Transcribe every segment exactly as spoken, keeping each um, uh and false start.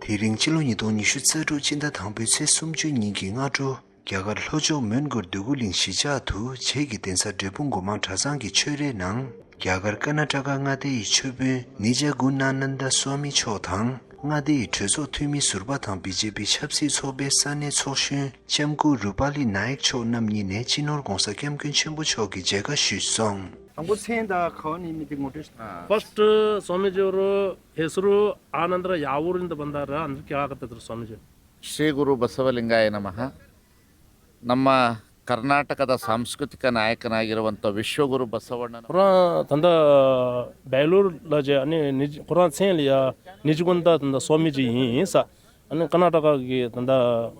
དེ་རིང་ཕྱི་ལོ་ཉིས་སྟོང་ཉི་ཤུ་རྩ་དྲུག་ཕྱི་ཟླ་དང་པོའི་ཚེས་སུམ་ཅུ་ཉིན་གྱི་སྔ་དྲོ། རྒྱ་གར་ལྷོ་ཕྱོགས་མོན་གྷོར་འདོད་རྒུ་གླིང་གཞིས་ཆགས་དུ་བྱེས་ཀྱི་གདན་ས་འབྲས་སྤུངས་སྒོ་མང་གྲྭ་ཚང་གི་ཆོས་རའི་ནང་། རྒྱ་གར་ཀར་ནཱ་ཊ་ཀ་མངའ་སྡེ་ཡི་ཆོས་དཔོན་ནི་ཇ་གུ་ཎ་ནན་ད་སྭ་མི་མཆོག་དང་། མངའ་སྡེ་ཡི་གྲོས་ཚོགས་འཐུས་མི་ཟུར་པ་དང་བི་ཇེ་པི་ཆབ་སྲིད་ཚོགས་པའི་ས་གནས་ཚོགས་གཞོན་ལྕམ་སྐུ་རུ་པ་ལི་ནཱ་ཡེག་མཆོག་རྣམ་གཉིས་ནས་སྤྱི་ནོར་༧གོང་ས་༧སྐྱབས་མགོན་ཆེན་པོ་མཆོག་གི་མཇལ་ཁ་ཞུས་སོང་། དང་པོ་མཚན་དང་ག་བ་ནས་མི་དེ་ངོ་སྤྲོད་ཞུ། First स्वामीजीहरू हेसुरु आनन्दर यावुर बन्दार स्वामीजी। ಶ್ರೀ ಗುರು ಬಸವಲಿಂಗಾಯ ನಮಃ. ನಮ್ಮ ಕರ್ನಾಟಕದ ಸಾಂಸ್ಕೃತಿಕ ನಾಯಕನಾಗಿರುವಂಥ ವಿಶ್ವಗುರು ಬಸವಣ್ಣನ. ཁོ་རང་ད་ལྟ་སྦེ་ལོར་ལ་བྱས་ཨ་ནི་ནི་ཁོ་རང་མཚན་ལ་ཡ་ནི་ཇི་གུན་ད་ད་ལྟ་སྭ་མི་ཇི་ཡིན་ས། ཨ་ནི་ཀར་ནཱ་ཊ་ཀ་གི་ད་ལྟ་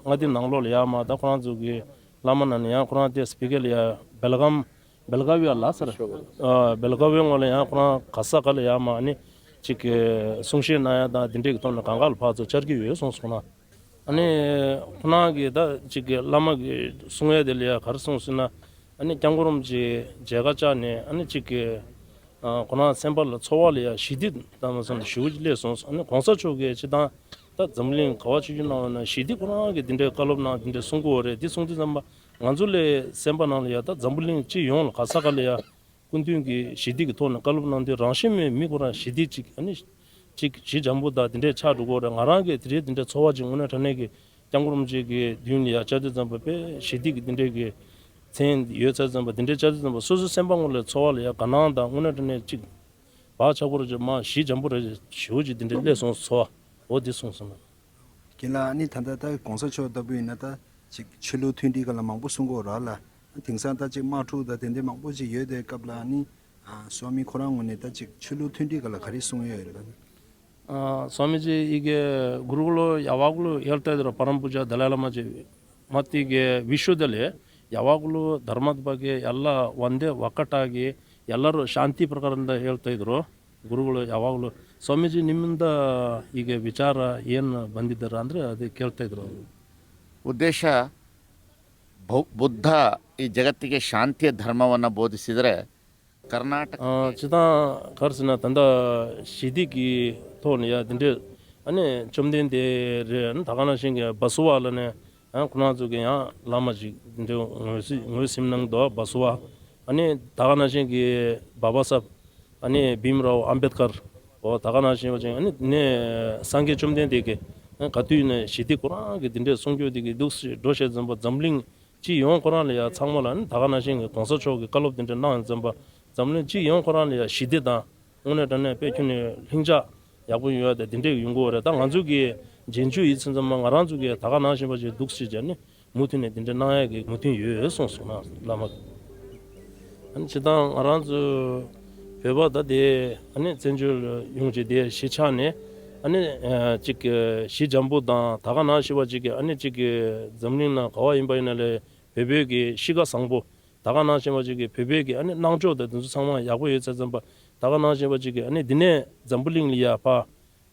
མངའ་སྡེ་ནང་ལོགས་ལ་ཡ་མ་ད་ཁོ་རང་ཚོ་གི་བླ་མ་ན་ནི་ཡང་ཁོ་རང་དེ་སྤི་གེ་ལ་ཡ་སྦེལ་གམ་སྦེལ་ག་བི་ཡ་ལ་སར་སྦེལ་ག་བི་ངོ་ལ་ཡང་ཁོ་རང་ག་ས་ག་ལ་ཡ་མ་ཨ་ནི་ཅིག་གི་གསུང་བཤད་གནང་ཡ་དང་དེ་འདྲས་ཀྱི་ཐོག་ནས་གང་ག་ལ་ཕར་ཚུར་བཅར་གྱི་ཡོད་གསུངས་སོང་ན། ཨ་ནི་ཁོ་རང་གིས་ད་ཅིག་གི་བླ་མ་གི་གསུང་ཡ་དེ་ལ་ཡ་ག་རེ་གསུངས་ཟེར་ན། ཨ་ནི་སྐྱབས་མགོན་རིན་པོ་ཆེ་མཇལ་ཁ་བཅར་ནས་ཨ་ནི་ཅིག་གི་ཁོ་རང་སེམས་པ་ལ་ཚོར་བ་ལ་ཡ་ཞི་བདེ་ད་མ་སོང་ཞེ་པོ་ཅིག་སླེབས་སོང་། ཨ་ནི་གོང་ས་མཆོག་གིས་སྤྱིར་བཏང་ད་འཛམ་གླིང་ག་བ་ཆོས་བརྒྱུད་ནང་ཡོད་ན་ཞི་བདེ་ཁོ་རང་གིས་འདི་འདྲའི་བཀའ་སློབ་གནང་འདི་འདྲའི་གསུང་གི་ཡོད་རེད། འདི་གསུང་དུས་ཙམ་པ་ང་ཚོ་ལས་སེམས་པ་ནང་ལ་ཡ་ད་འཛམ་བུ་གླིང་སྤྱི་ཡོངས་ལ་ག་ས་ག་ལ་ཡ། སྐུ་མདུན་གྱིས་ཞི་བདེ་གི་ཐོག་ནས་བཀའ་སློབ་གནང་དུས་རང་བཞིན་མེད་མི་ཁོ་རང་ཞི་བདེ་ཅིག་ཨ་ནི་ཅིག་ཞི་འཇམ་པོ་དང་དེ་འདྲས་ཆགས་འགྲོ་གི་ཡོད་རེད། ང་རང་གིས་དེ་རིང་དེ་འདྲས་ཚོར་བ་ཅིག་དངོས་གནས་དྲང་གནས་ཀྱི་སྐྱབས་མགོན་རིན་པོ་ཆེ་གི་མདུན་ལ་ཡ་བཅར་དུས་ཙམ་པ་དཔེ་ཞི་བདེ་གི་དེ་འདྲས་ཀྱི་མཚན་ཡོད་ཚར་ཙམ་པ་དེ་འདྲས་བཅར་དུས་ཙམ་པ་སོ་སོ་སེམས་པ་ངོ་ལ་ཚོར་བ་ལ་ཡ་དགའ་སྣང་དང་དངོས་གནས་དྲང་གནས་ཅིག་བག་ཆགས་པོ་རེ་ཅིག་མ་ཞི་འཇམ་པོ་རེ་ཞེ་པོ་ཅིག་དེ་འདྲས་སླེབས་སོང་ཚོར་བ་འོ་དེ་གསུངས་སོང་ན། རྒན་ལགས་ཨ་ནི་ད་ལྟ་ད་གོང་ས་མཆོག་ལྟ་བུ་ཡིན་ན་ད་ཅིག་ཆོས་ལུགས་མཐུན་སྒྲིལ་སྒང་ལ་མང་པོ་གསུང་གི་ཡོད་རེད་ལ། དེང་སང་ད་ཅིག་དམག་འཁྲུག་དང་དེ་འདྲའི་མང་པོ་ཅིག་ཡོད་དེ་སྐབས་ལ་ཨ་ནི་ཨ་སྭ་མི་ཁོ་རང་ངོས་ནས་ད་ཅིག་ཆོས་ལུགས་མཐུན་སྒྲིལ་སྒང་ལ་ག་རེ་གསུང་ཡོད་ཡོད་ལ། ཨ་स्वामीजी, 이게 गुरुಗಳು ಯಾವಾಗಲೂ ಹೇಳ್ತಾ ಇದ್ರು, ಪರಮ ಪೂಜ್ಯ ದಲೈ ಲಾಮಾಜಿ, ಮತ್ತು 이게 ವಿಶ್ವದಲ್ಲಿ ಯಾವಾಗಲೂ ಧರ್ಮದ ಬಗ್ಗೆ ಎಲ್ಲ ಒಂದೇ ಒಗ್ಗಟ್ಟಾಗಿ ಎಲ್ಲರೂ ಶಾಂತಿ ಪ್ರಕಾರದಿಂದ ಹೇಳ್ತಾ ಇದ್ರು ಗುರುಗಳು ಯಾವಾಗಲೂ. ಸ್ವಾಮೀಜಿ, ನಿಮ್ಮಿಂದ ಹೀಗೆ ವಿಚಾರ ಏನು ಬಂದಿದ್ದಾರೆ ಅಂದರೆ ಅದೇ ಕೇಳ್ತಾ ಇದ್ರು ಅವರು. ಉದ್ದೇಶ, ಬೌ- ಬುದ್ಧ ಈ ಜಗತ್ತಿಗೆ ಶಾಂತಿಯ ಧರ್ಮವನ್ನು ಬೋಧಿಸಿದರೆ ಕರ್ನಾಟಕ. ཨ་སྤྱིར་བཏང་ག་རེ་ཟེར་ན་ད་ལྟ་ཞི་བདེ་གི་ཐོག་ནས་ཡ་དེ་འདྲས་ཨ་ནི་བཅོམ་ལྡན་འདས་རེད། ཨ་ནི་ད་ག་ནང་བཞིན་གྱི་བ་སུ་བ་ལ་ནས་ཨ་ཁོ་རང་ཚོ་གི་ཡང་བླ་མ་ཅིག་དེ་འདྲས་ངོས་ཟིན་ངོས་ཟིན་གནང་འདུག་བ་སུ་བ། ཨ་ནི་ད་ག་ནང་བཞིན་གྱི་བ་བ་སབ། ཨ་ནི་བྷིམ་རའོ་ཨམ་བེད་ཀར། འོ་ད་ག་ནང་བཞིན་པ་ཅིག་ཨ་ནི་ནས་སངས་རྒྱས་བཅོམ་ལྡན་འདས་ཀྱིས་ཨ་ག་དུས་ནས་ཞི་བདེ་ཁོ་རང་གི་དེ་འདྲས་གསུང་རྒྱུ་དེ་གི་འདུག་སེ་འགྲོ་བྱས་ཙམ་པ་འཛམ་གླིང་སྤྱི་ཡོངས་ཁོ་རང་ལ་ཡ་ཚང་མ་ལ་ཨ་ནི་ད་ག་ནང་བཞིན་གྱི་གོང་ས་མཆོག་གི་བཀའ་སློབ་དེ་འདྲས་གནང་ཡོད་ཙམ་པ་འཛམ་གླིང་སྤྱི་ཡོངས་ཁོ་རང་ལ་ཡ་ཞི་བདེ་དང་དངོས་གནས་དྲང་གནས་དཔེ་ཁྱོན་ནས་ལྷིང་འཇགས་ཡག་པོ་ཡོང་ཡ་དེ་དེ་འདྲས་ཡོང་གི་ཡོད་རེད། ད་ང་ཚོ་གི་རྗེས་འཇུག་ཡིན་ཙམ་ཙམ་པ་ང་རང་ཚོ་གི་ད་ག་ནང་བཞིན་པ་ཅིག་འདུག་སེ་བྱས་ནས། མུ་མཐུད་ནས་དེ་འདྲ་གནང་ཡག་གི་མོས་མཐུན་ཡོད་གསུངས་སོང་ན་བླ་མ། ཨ་ནི་སྤྱིར་བཏང་ང་རང་ཚོ་བོད་པ་ད་དེ་ཨ་ནི་བཙན་བྱོལ་ཡོང་ཅིག་དེ་གཞིས་ཆགས་ནས་ཨ་ནི་ཅིག་གི་ཞི་འཇམ་པོ་དང་ད་ག་ནང་བཞིན་པ་ཅིག་གི་ཨ་ནི་ཅིག་གི་འཛམ་གླིང་ནང་ག་བ་ཡིན་པ་ཡིན་ན་ལས་བོད་བོད་ཀྱི་གཤིས་ཀ་བཟང་པོ་ད་ག་ནང་བཞིན་པ་ཅིག་གི་བོད་བོད་ཀྱི་ཨ་ནི་གནང་ཕྱོགས་དང་དེ་ཚོ་ཚང་མ་ཡག་པོ་ཡོད་ཚད་ཙམ་པ་ད་ག་ནང་བཞིན་པ་ཅིག་གི་ཨ་ནི་འདི་ནས་འཛམ་བུ་གླིང་ལ་ཡ་ཕ།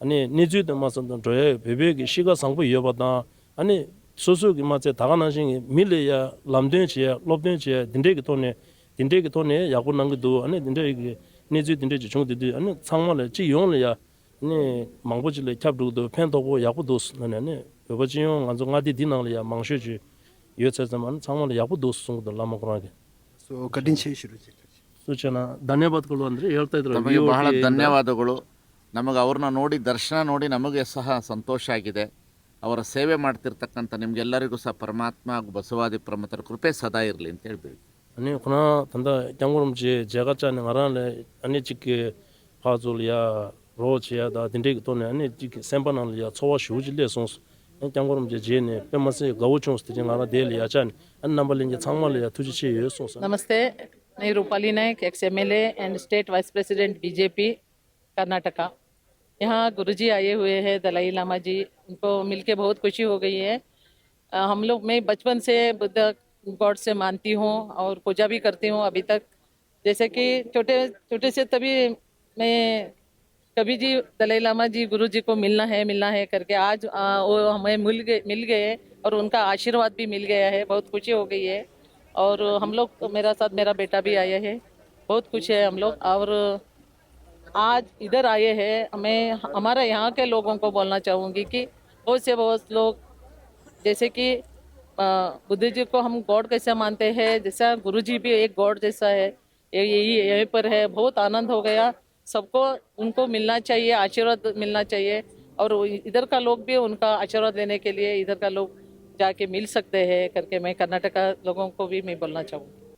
ཨ་ནི་གནས་ཚུལ་དེ་མ་སོང་དང་འགྲོ་ཡ་བོད་བོད་ཀྱི་གཤིས་ཀ་བཟང་པོ་ཡོད་པ་དང་ཨ་ནི་སོ་སོ་གི་མ་ཚད་ད་ག་ནང་བཞིན་གྱི་མི་ལ་ཡ་ལམ་སྟོན་བྱེད་ཡ་སློབ་སྟོན་བྱེད་ཡ་འདི་འདྲས་ཀྱི་ཐོག་ནས་འདི་འདྲས་ཀྱི་ཐོག་ནས་ཡག་པོ་གནང་གི་འདུག་ཨ་ནི་འདི་འདྲས་ཀྱི་གནས་ཚུལ་འདི་འདྲས་ཀྱི་བྱུང་བསྡད་དུས་ཨ་ནི་ཚང་མ་ལ་སྤྱི་ཡོངས་ལ་ཡ་ཨ་ནི་མང་པོ་ཅིག་ལ་ཁྱབ་འགྲོ་གི་འདུག་ཕན་ཐོགས་པོ་ཡག་པོ་འདུག་ལབ་ནས་ཨ་ནི་བོད་པ་སྤྱི་ཡོངས་ང་ཚོ་མངའ་སྡེ་འདི་ནང་ལ་ཡ་མང་ཤོས་ཅིག་ཡོད་ཚད་ཙམ་ཨ་ནི་ཚང་མ་ལ་ཡག་པོ་འདུག་གསུང་གི་འདུག་བླ་མ་ཁོ་རང་གིས། ಸೂಚನಾ ಧನ್ಯವಾದಗಳು ಅಂದ್ರೆ ಹೇಳ್ತಾ ಇದ್ರು ತಮಗೆ ಬಹಳ ಧನ್ಯವಾದಗಳು. ನಮಗೆ ಅವ್ರನ್ನ ನೋಡಿ, ದರ್ಶನ ನೋಡಿ ನಮಗೆ ಸಹ ಸಂತೋಷ ಆಗಿದೆ. ಅವರ ಸೇವೆ ಮಾಡ್ತಿರ್ತಕ್ಕಂಥ ನಿಮ್ಗೆಲ್ಲರಿಗೂ ಸಹ ಪರಮಾತ್ಮ ಹಾಗೂ ಬಸವಾದಿ ಪ್ರಮಥರ ಕೃಪೆ ಸದಾ ಇರಲಿ ಅಂತ ಹೇಳ್ಬಿಡಿ. ཨ་ནི་ཁོ་རང་ད་ལྟ་སྐྱབས་མགོན་རིན་པོ་ཆེ་མཇལ་ཁ་བཅར་ནས་ང་རང་ལ་ཨ་ནི་གཅིག་གི་ཕར་ཚུར་ལ་ཡ་རོགས་བྱེད་ཡ་དང་དེ་འདྲས་ཀྱི་ཐོག་ནས་ཨ་ནི་གཅིག་གི་སེམས་པ་ནང་ལ་ཡ་ཚོར་བ་ཞེ་པོ་ཅིག་སླེབས་སོང་། ཨ་ནི་སྐྱབས་མགོན་རིན་པོ་ཆེ་མཇལ་ནས་དཔེ་མ་སྲིད་དགའ་བོ་བྱུང་སོང་། དེ་རྗེས་ང་རང་དེ་ལ་ཡ་བཅར་ནས་ཨ་ནི་རྣམ་པ་ལྷན་རྒྱས་ཚང་མ་ལ་ཡ་ཐུགས་རྗེ་ཆེ་ཡོད་གསུངས་སོང་། नमस्ते, मैं Rupali Nayak, ex MLA and state vice president BJP Karnataka. यहाँ गुरुजी आए हुए हैं, दलाई लामा जी, उनको मिलके बहुत खुशी हो गई है। अ, हम लोग, मैं बचपन से बुद्ध गॉड से मानती हूँ और पूजा भी करती हूँ अभी तक। जैसे कि छोटे, छोटे से तभी मैं कभी जी दलाई लामा जी गुरु जी को मिलना है, मिलना है करके आज, अ, वो हमें मिल गए, मिल गए और उनका आशीर्वाद भी मिल गया है। बहुत खुशी हो गई है। और हम लोग, मेरा साथ मेरा बेटा भी आया है, बहुत खुश है हम लोग। और आज इधर आए हैं, मैं हमारे यहाँ के लोगों को बोलना चाहूँगी कि बहुत से बहुत लोग, जैसे कि अ, बुद्ध जी को हम गॉड कैसे मानते हैं, जैसा गुरु जी भी एक गॉड जैसा है। ये यही यहीं पर है। बहुत आनंद हो गया सबको। उनको मिलना चाहिए, आशीर्वाद मिलना चाहिए। और इधर का लोग भी उनका आशीर्वाद लेने के लिए इधर का लोग जाके मिल सकते हैं करके मैं कर्नाटका लोगों को भी मैं बोलना चाहूँगी।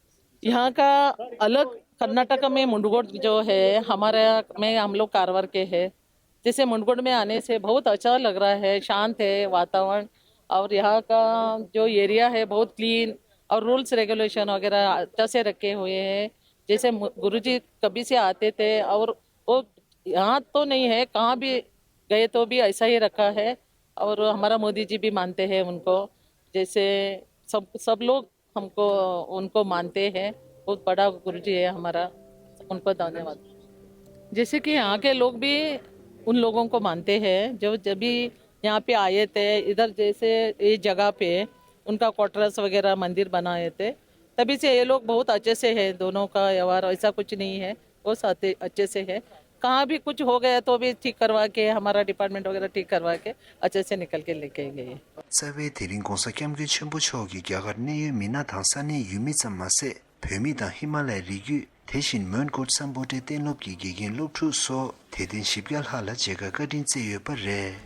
यहाँ का अलग, कर्नाटक में मुंडगोड जो है हमारा, मैं हम लोग कारवार के हैं। जैसे मुंडगोड में आने से बहुत अच्छा लग रहा है, शांत है वातावरण। और यहाँ का जो एरिया है बहुत क्लीन और रूल्स रेगुलेशन वगैरह अच्छा से रखे हुए हैं। जैसे मु- गुरुजी कभी से आते थे और वो यहाँ तो नहीं है, कहाँ भी गए तो भी ऐसा ही रखा है। और हमारा मोदी जी भी मानते हैं उनको। जैसे सब सब लोग हमको उनको मानते हैं। बहुत बड़ा गुरुजी है हमारा। उनको धन्यवाद। जैसे कि यहाँ के लोग भी उन लोगों को मानते हैं जो जब भी यहाँ पे आए थे, इधर जैसे ये जगह पे उनका क्वार्टर्स वगैरह मंदिर बनाए थे, तभी से ये लोग बहुत अच्छे से है। दोनों का व्यवहार ऐसा कुछ नहीं है, वो साथ अच्छे से है। कहाँ भी कुछ हो गया तो भी ठीक करवा के, हमारा डिपार्टमेंट वगैरह ठीक करवा के अच्छे से निकल के लेके गए। རྩ་བའི་དེ་རིང་༧གོང་ས་༧སྐྱབས་མགོན་ཆེན་པོ་མཆོག་གིས་རྒྱ་གར་གནད་ཡོད་མི་སྣ་དང་ས་གནས་ཡུལ་མི་ཙམ་མ་ཟད། བོད་མི་དང་ཧི་མ་ལ་ཡའི་རིགས་རྒྱུད། དེ་བཞིན་མོན་གྷོ་སམ་བྷོ་ཊའི་གཏན་སློབ་ཀྱི་དགེ་རྒན་སློབ་ཕྲུག་སོགས་དད་ལྡན་བཞི་བརྒྱ་ལྷག་ལ་མཇལ་ཁ་བཀའ་དྲིན་སྩལ་ཡོད་པ་རེད།